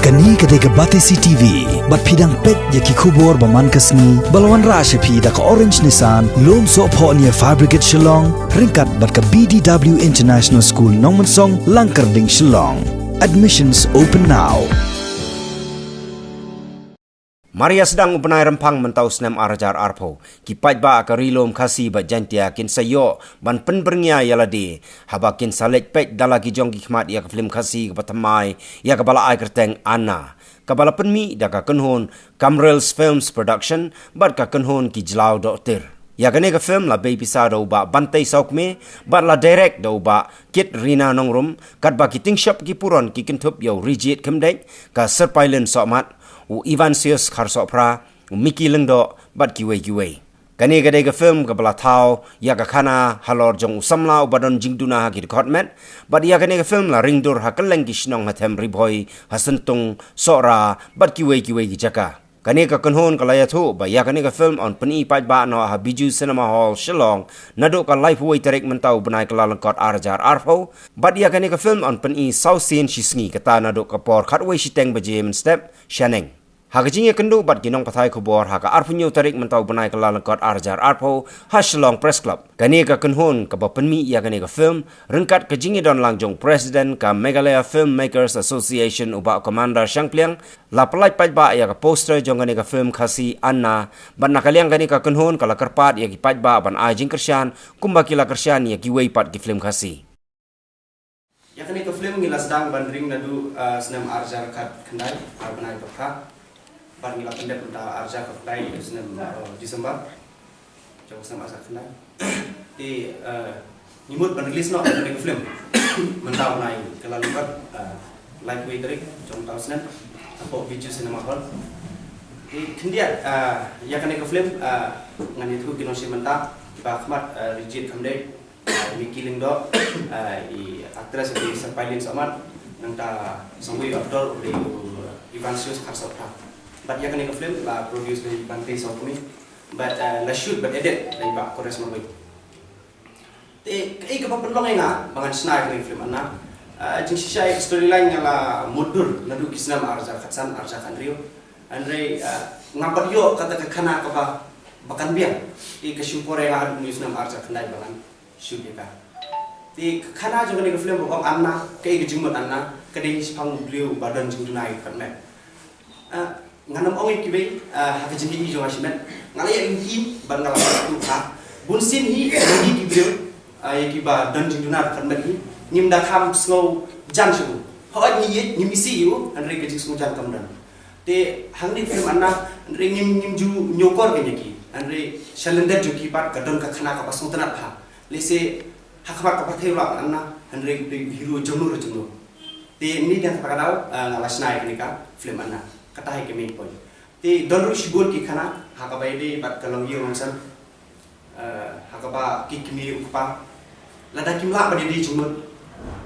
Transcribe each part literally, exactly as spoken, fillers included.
Kane ka dei ka Batesi T V, bad phi dang peit ïa ki khubor ba man ka sngi, ba la wanrah sha phi da ka Orange Nissan, Lum Sohphoh near Fire Brigade Shillong, ryngkat bad ka B D W International School Nongmensong, Langkyrding Shillong. Admissions open now. Mar ïa sdang u bnai Rymphang mynta u snem ar hajar arphew, ki paidbah ka Ri Lum Khasi bad Jaiñtia kin sa ïoh ban pynbyrngia ïa lade, haba kin sa leit peit da la ki jong ki khmat ïa ka film Khasi kaba thymmai, ïa kaba la ai kyrteng Anna, kaba la pynmih da ka kynhun Kamrils Films Production bad ka kynhun Ki Jlaw Dohtir. Ïa kane ka film la bei pisa da u Bah Bantei Sawkmie, bad la direct da u Bah Kit Rina Nongrum, katba ki tyngshop ki puron ki kynthup ïa u Rijied Khymdeit, ka Syrpailin Sohmat, u Ivansius Kharsohphra, u Mickey Lyngdoh, bad kiwei kiwei. Kane ka dei ka film kaba la thaw ïa ka khana halor jong u samla uba don jingduna ha ki dkhot met, bad ïa kane ka film la ringdur ha kylleng ki shnong ha Them Ri Bhoi, ha Syntung, Sohra, bad kiwei kiwei ki jaka. Kane ka kynhun ka la ïathuh ba ïa kane ka film yn pyni paidbah noh ha Bijou Cinema Hall Shillong, naduh ka laiphew wei tarik mynta u bnai Kyllalyngkot ar hajar arphew, bad ïa kane ka film yn pyni saw sien shi sngi, kata naduh ka por khatwei shiteng baje mynstep shaneng. Ha ka jingïakynduh bad ki nongpathai khubor ha ka arphew hynñiew tarik mynta u bnai Kyllalyngkot ar hajar arphew, ha Shillong Press Club, kane ka kynhun kaba pynmih ïa kane ka film, ryngkat ka jingïadon lang jong President ka Meghalaya Filmmakers Association u Bah Commander Shangpliang, la pyllait paidbah ïa ka poster jong kane ka film Khasi Anna, bad na ka liang kane ka kynhun ka la kyrpad ïa ki paidbah ban ai jingkyrshan, kumba ki la kyrshan ïa kiwei pat ki film Khasi. Ïa kane ka film ngi la sdang ban ring naduh, eh, snem ar hajar khatkhyndai, ar bnai ba kha. Bad ngi la pyndep mynta ar hajar khatkhyndai snem, eh, December. Jong snem ar hajar khatkhyndai. Te, eh, ngi mut ban release noh kane ka film mynta u bnai Kyllalyngkot, eh, laiphew wei tarik jong mynta u snem, hapoh Bijou Cinema Hall. Te khyndiat, eh, ïa kane ka film, eh, ngan ïathuh ki nongshim bynta, ba khmat, eh, Rijied Khymdeit, eh, Mickey Lyngdoh, eh, i actress i Syrpailin Sohmat, nangta sangwei actor u dei u Ivansius Kharsohphra. Bad ïa kane ka film la produce da i Bantei Sawkmie. Bad, eh, la shoot bad edit da i Bah Kores Marwei. Te kaei kaba pynlong ïa nga ba ngan shna ïa kane ka film Anna. Eh, jingshisha ïa ka storyline nga la mutdur naduh ki snem ar hajar khatsan, ar hajar khathynriew. Hynrei, eh, ngam pat ïoh kata ka khana kaba, ba kan biang. Te ka shu por ïa nga haduh ki snem ar hajar khyndai ba ngan shoot ïa ka. Te ka khana jong kane ka film ba ong Anna, kaei ka jingmut Anna, ka dei shaphang u briew ba don jingduna ïa ka met. Ah, ngan ym ong ïa kiwei, ah, ha ka jingïohi jong nga shimet. Nga la ïa lynti bad nga la ïa tu ha. Bun sien hi, ïa ki briew, ah, ïa kiba don jingduna ïa ka met hi, ngim da kham sngew jan shuh. Hooid ngi ïeit, ngim isih ïa u, hynrei ka jingsngew jan kam don. Te hangne ka film Anna, hynrei ngim, ngim ju ñiewkor ïa ki. Hynrei sha lyndet jong ki pat ka don ka khana kaba sngewtynnat bha. Lehse ha khmat ka pyrthei ruh Anna, hynrei u dei u hero jong no jong no. Te mynta kata ka daw, ah, nga la shna ïa kane ka film Anna. Kata hi ka main point. Te don ruh shibun ki khana, ha kaba ïadei bad ka longïing longsem. Eh, ha kaba ki kmie u kpa, lada kim lah ban ïadei jingmut,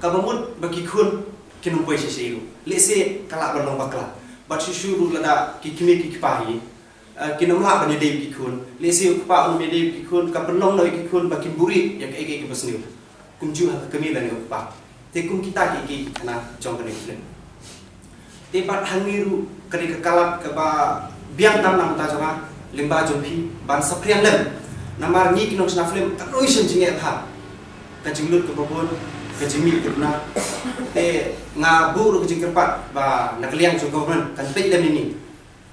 kaba mut ba ki khun kin ym poi shisha ïa u. Lehse ka lah ban long bakla. Bad shuh shuh ruh lada ki kmie ki kpa hi, eh, kin ym lah ban ïadei ki khun. Lehse u kpa um ïadei ki khun, ka pynlong noh ïa ki khun ba kin buhrieh ïa kaei kaei kaba sniew. Kumjuh ha ka kmie lane u kpa. Te kum kita ki, ki khana jong kane ka film. Te bad hangne ruh ka dei ka kalat kaba biang tam na ka bynta jong nga, lyngba jong phi, ban saphriang lem. Namar ngi ki nongshna film, katno ngi shem jingeh bha. Ka jinglut kaba bun, ka jingmih ka duna. Te nga buh ruh ka jingkyrpad ba na ka liang jong government kan peit lem ïa ngi.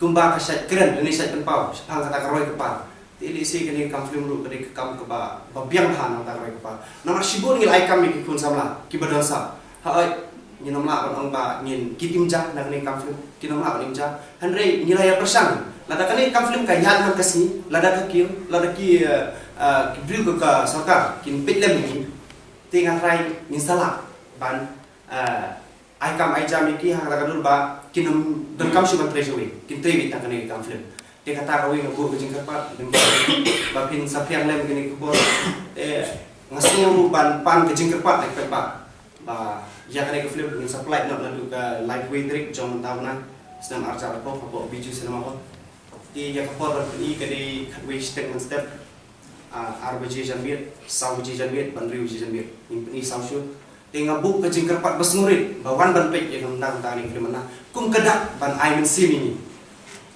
Kumba ka shait kren lane shait pynpaw shaphang kata ka roi kyrpad. Te lehse kane ka kam film ruh ka dei ka kam kaba, ba biang bha na kata ka roi kyrpad. Namar shibun ngi la ai kam ïa ki khun samla kiba don sap. Hooid, ngin ym lah ban ong ba ngin, kin im ja na kane ka kam film, kin ym lah ban im ja. Hynrei ngi la ïa pyrshang. Lada kane ka kam film ka ïaid man ka sngi, lada ka kiew, lada ki, eh, eh, ki briew ka, ka sorkar kin peit lem ïa ngi, te nga trai ngin sa lah ban, eh, ai kam ai jam ïa ki ha kata ka dur ba kin ym donkam shuh ban trei shawei, kin trei beit tang kane ka kam film. Te kata kawei nga buh ka jingkyrpad, ba phin saphriang lem kane ka khubor. Te nga sngew ruh ban pan ka jingkyrpad na ki paidbah ba ïa kane ka film ngin sa pynlait noh naduh ka laiphew wei tarik jong mynta u bnai, snem ar hajar arphew, hapoh Bijou Cinema Hall. Te ïa ka por ban pyni ka dei khatwei shiteng mynstep, ah, ar baje janmiet, saw baje janmiet, bad hynriew baje janmiet. Ngin pyni saw shuh. Te nga buh ka jingkyrpad ba sngewrit ba wan ban peit ïa ka nangta kane ka film, na kum ka dak ban ai mynsiem ïa ngi.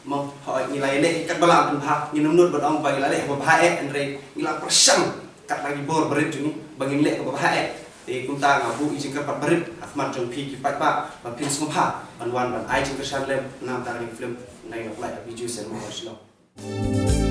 Mo, hooid, ngi la ïaleh katba lah ban bha, ngim nud ban ong ba ngi la leh ba bha eh, hynrei ngi la pyrshang kat la ki bor barit jong ngi ba ngin leh kaba bha eh. Te kumta nga buh ïa ka jingkyrpad barit ha khmat jong phi ki paidbah ba phin sngewbha ban wan ban ai jingkyrshan lem na ka bynta kane ka film na ka Pynlait Bijou Cinema Hall Shillong.